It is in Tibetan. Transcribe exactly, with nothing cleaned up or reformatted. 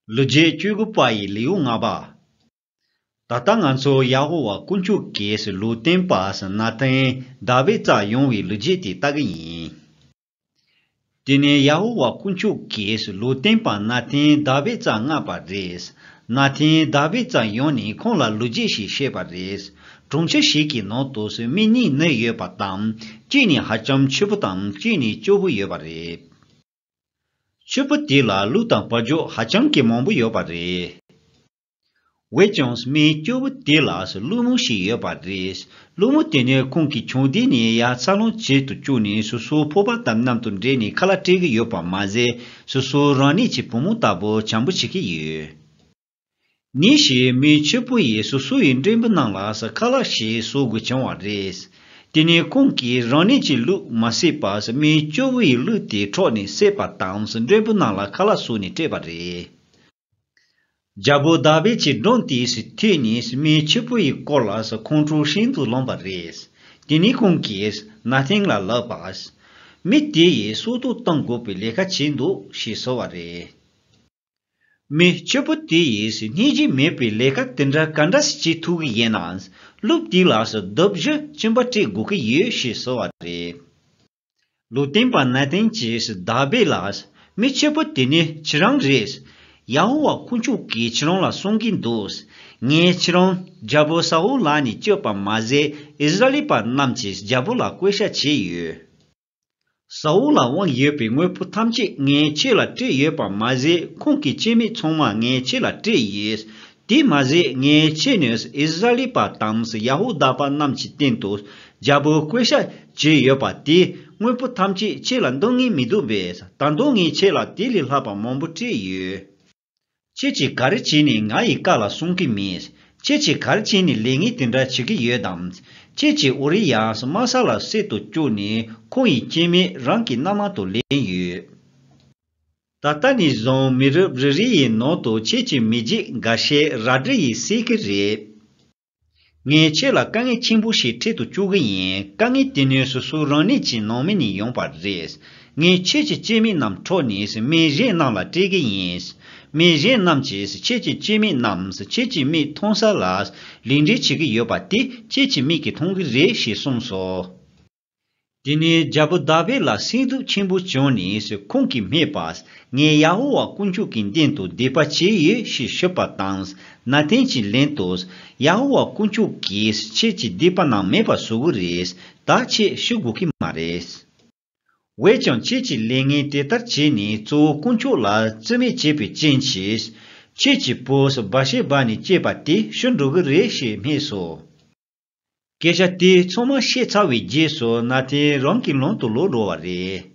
ལོ་རྒྱུས་བཅུ་དགུ་པ་ཡི་ལེའུ་ལྔ་པ། ད་ལྟ་ང་ཚོ་ཡ་ཧོ་ཝཱ་དཀོན་མཆོག་གིས་ལུང་སྟོན་པ་ནཱ་ཐན་དཱ་བིད་རྩར་ཡོང་བའི་ལོ་རྒྱུས་དེ་ལྟ་གི་ཡིན། དེ་ནས་ཡ་ཧོ་ཝཱ་དཀོན་མཆོག་གིས་ལུང་སྟོན་པ་ནཱ་ཐན་དཱ་བིད་རྩར་མངགས་པ་རེད། ནཱ་ཐན་དཱ་བིད་རྩར་ཡོང་ནས་ཁོང་ལ་ལོ་རྒྱུས་ཤིག་བཤད་པ་རེད། གྲོང་ཁྱེར་ཞིག་གི་ནང་དུ་མི་གཉིས་ནི་ཡོད་པ་དང་། གཅིག་ནི་ཧ་ཅང་ཕྱུག་པོ་དང་། གཅིག་ནི་སྐྱོ་པོ་ཡོད་པ་རེད། ཕྱུག་པོ་དེ་ལ་ལུག་དང་བ་ཕྱུགས་ཧ་ཅང་གི་མང་པོ་ཡོད་པ་རེད། འོན་ཀྱང་མི་སྐྱོ་པོ་དེ་ལ་སློང་མོ་ཞིག་ཡོད་པ་རེད། སློང་མོ་དེ་ནི་ཁོང་གི་ཆུང་དུས་ནས་ཡར་འཚར་ལོངས་བྱེད་དུ་བཅུག་ནས་སོ་སོའི་ཕོ་བ་དང་མཉམ་དུ་འདྲེས་ནས་ཁ་ལག་སྤྲད་ཀྱི་ཡོད་པ་མ་ཟད། སོ་སོ་རང་ཉིད་ཀྱི་བུ་མོ་ལྟ་བུ་བྱམས་པོ་བྱེད་ཀྱི་ཡོད། ཉིན་ཞིག་མི་ཕྱུག་པོ་ཡིས་སོ་སོ་ཡི་འགྲེང་བུ་ནང་ལ་ཁ་ལག་ཞིག་བཟོ་དགོས་བྱུང་བ་རེད། དེ་ནས་ཁོང་གིས་རང་ཉིད་ཀྱི་ལུག་མ་བསད་པར་མི་སྐྱོ་བོ་ཡི་ལུག་དེ་འཕྲོག་ནས་བསད་པ་དང་། འགྲེང་བུ་ནང་ལ་ཁ་ལག་བཟོས་ནས་སྤྲད་པ་རེད། རྒྱལ་པོ་དཱ་བིད་ཀྱི་མགྲོན་དེས་ཐོས་ནས་མི་ཕྱུག་པོ་ཡི་སྐོར་ལ་ཁོང་ཁྲོ་ཤིན་ཏུ་ལངས་པ་རེད། དེ་ནས་ཁོང་གིས་ནཱ་ཐན་ལ་ལབ་པ། མི་དེ་ཡིས་སྲོག་ཐོག་གཏོང་དགོས་པའི་ལས་ཀ་བྱས་འདུག་ཞེས་ཟེར་བ་རེད། མི་ཕྱུག་པོ་དེ་ཡིས་སྙིང་རྗེ་མེད་པའི་ལས་ཀ་དེ་འདྲ་ག་འདྲ་ཞིག་བྱེད་ཐུབ་ཀྱི་ཡིན་ན། ལུག་དེ་ལ་གདུབ་བཞི་གཅིན་པ་སྤྲད་དགོས་ཀྱི་ཡོད་ཞེས་ཟེར་བ་རེད། ལུང་སྟོན་པ་ནཱ་ཐན་གྱིས་དཱ་བིད་ལ། མི་ཕྱུག་པོ་དེ་ནི་ཁྱེད་རང་རེད། ཡ་ཧོ་ཝཱ་དཀོན་མཆོག་གིས་ཁྱེད་རང་ལ་གསུང་གིན་འདུག་ངས་ཁྱེད་རང་རྒྱལ་པོ་ས་ཨུལ་ལག་ནས་སྐྱོབ་པ་མ་ཟད། ཨིསི་ར་ཨེལ་པ་རྣམས་ཀྱིས་རྒྱལ་པོ་ལ་བསྐོས་བཞག་བྱས་ཡོད། ས་ཨུལ་ལ་དབང་ཡོད་པའི་དངོས་པོ་ཐམས་ཅད་ངས་ཁྱེད་ལ་སྤྲད་ཡོད་པ་མ་ཟད། ཁོང་གི་སྐྱེ་དམན་ཚང་མ་ངས་ཁྱེད་ལ་སྤྲད་ཡོད། དེ་མ་ཟད། ངས་ཁྱེད་ནི་ཨིསི་ར་ཨེལ་པ་དང་ཡ་ཧུ་དཱ་པ་རྣམས་ཀྱི་སྟེང་དུ་རྒྱལ་པོའི་བསྐོས་བཞག་བྱས་ཡོད་པ་དེ། དངོས་པོ་ཐམས་ཅད་ཁྱེད་ལ་འདང་ངེས་མི་འདུག་པས། ད་དུང་ངས་ཁྱེད་ལ་དེ་ལས་ལྷག་པ་མང་པོ་སྤྲད་ཡོད། ཁྱེད་ཀྱིས་ག་རེ་བྱས་ནས་ང་ཡི་བཀའ་ལ་སྲུང་གི་མེད། ཁྱེད་ཀྱིས་ག་རེ་བྱས་ནས་ལས་ངན་དེ་འདྲ་བྱེད་ཀྱི་ཡོད་དམ། ཁྱེད་ཀྱིས་ཨུ་རི་ཡཱ་དམག་ས་ལ་བསད་དུ་བཅུག་ནས་ཁོང་ཡི་སྐྱེ་དམན་རང་གི་མནའ་མ་དུ་ལེན་ཡོད། ད་ལྟ་ནས་བཟུང་མི་རབས་རེ་རེ་ཡི་ནང་དུ་ཁྱེད་ཀྱི་མི་རྒྱུད་འགའ་ཤས་རལ་གྲི་ཡིས་བསད་ཀྱི་རེད། ངས་ཁྱེད་ལ་དཀའ་ངལ་ཆེན་པོ་ཞིག་འཕྲད་དུ་བཅུག་གི་ཡིན། དཀའ་ངལ་དེ་ནི་སོ་སོ་རང་ཉིད་ཀྱི་ནང་མི་ནས་ཡོང་པ་རེད། ངས་ཁྱེད་ཀྱི་སྐྱེ་དམན་རྣམས་འཕྲོག་ནས་མི་གཞན་རྣམས་ལ་སྤྲད་ཀྱི་ཡིན། མི་གཞན་རྣམས་ཀྱིས་ཁྱེད་ཀྱི་སྐྱེ་དམན་རྣམས་ཁྱེད་ཀྱི་མིག་མཐོང་ས་ལ་ལུས་འབྲེལ་བྱེད་ཀྱི་ཡོད་པ་དེ་ཁྱེད་ཀྱི་མིག་གིས་མཐོང་གི་རེད་ཞེས་གསུངས་སོ། དེ་ནས་རྒྱལ་པོ་དཱ་བིད་ལ་སེམས་སྡུག་ཆེན་པོ་བྱུང་ནས་ཁོང་གིས་སྨྲས་པ། ངས་ཡ་ཧོ་ཝཱ་དཀོན་མཆོག་གི་མདུན་དུ་སྡིག་པ་བྱས་ཡོད་ཞེས་ཞུས་པ་དང་། ནཱ་ཐན་གྱིས་ལན་དུ། ཡ་ཧོ་ཝཱ་དཀོན་མཆོག་གིས་ཁྱེད་ཀྱི་སྡིག་པ་རྣམས་མེད་པར་བཟོ་གི་རེད། ད་ཁྱེད་ཤི་དགོས་ཀྱི་མ་རེད། འོན་ཀྱང་ཁྱེད་ཀྱིས་ལས་ངན་དེ་ལྟར་བྱས་ནས་གཙོ་བོ་དཀོན་མཆོག་ལ་བརྩི་མེད་བྱས་པའི་རྐྱེན་གྱིས། ཁྱེད་ཀྱི་བུ་བཱ་ཤེ་བཱ་ནས་སྐྱེས་པ་དེ་ཤི་འགྲོ་གི་རེད་ཞེས་སྨྲས་སོ། སྐད་ཆ་དེ་ཚང་མ་བཤད་ཚར་བའི་རྗེས་སུ་ནཱ་ཐན་རང་གི་ལམ་དུ་ལོག་འགྲོ་བ་རེད།